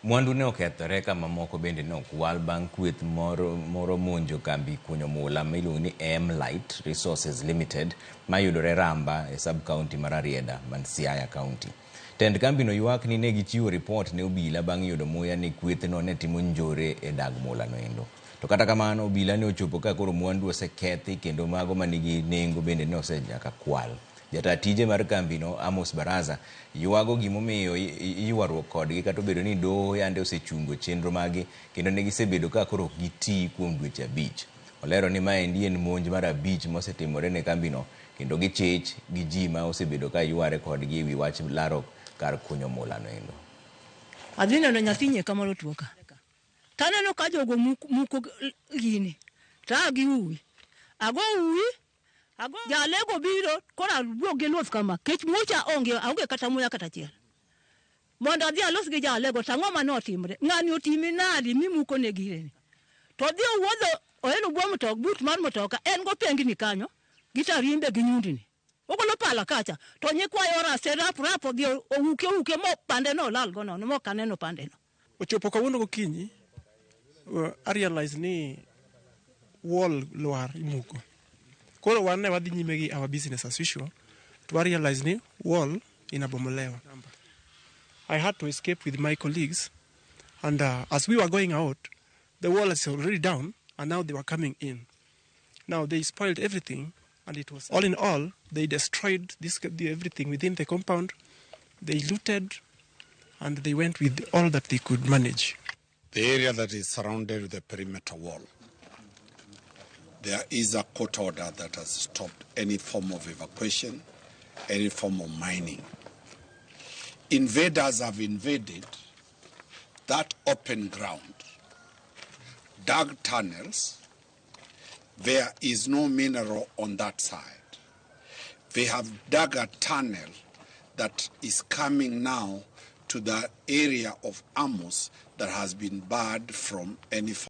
Mwandu ne okethore ka mamoko bende ne okwal bang' kweth moro monjo kambi kunyo mula ma iluongo ni M-Light Resources Limited mayudore Ramba e sub-county mar Rarieda man Siaya County. Tend kambino ywak ni ne gichiwo ripot ne obila bang' yudo muya ni kwethno ne timo njore e dag mulano endo. To kata kamano obila ne ochopo ka koro mwandu osekethi kendo mago manigi nengo bende ne osenyaka kwal. Jata tije mar kambino Amos Baraza ywago gimomiyo ywaruok kodgi kata obedo ni doho yande osechungo chenro magi kendo ne gisebedo ka koro ok gitii kuom dweche 5. Olero ni maendi en monj mar 5 mosetimore ne kambino kendo gichich gi ji ma osebedo ka yware kodgi ewi wach laro kar kunyo mulano endo. Adhi neno nyathi nyeka moro tuo ka. Taneno ka jogo muko gini. Ta gi uwi. Ago uwi. Ago jalego biro koro awuok gi luth kama. Kech mucha onge, aonge kata muya kata achiel. Mondo adhi alos gi jalego to ang'o mane otimre? Ng'ani otimi nadi mimuko ne gireni? To odhi owuodho oelo bwo mtoka, but mar mtoka, en go pengni kanyo, gi tarimbe gi nyundni. Ogolo pala kacha, to nyikwayo orase rap rap odhi ouke ouke mo pande no olal go nono, mok aneno pande no. Ochopo kawuono gokinyi, I realize ni wall lwar imuko. Koro wan ne wadhi nyime gi our business as usual, to wa realize ni wall inabomolewa. I had to escape with my colleagues, and as we were going out, the wall is already down, and now they were coming in. Now they spoiled everything, and it was all in all, they destroyed everything within the compound. They looted, and they went with all that they could manage. The area that is surrounded with the perimeter wall, there is a court order that has stopped any form of evacuation, any form of mining. Invaders have invaded that open ground, dug tunnels. There is no mineral on that side. They have dug a tunnel that is coming now to the area of Amos that has been barred from any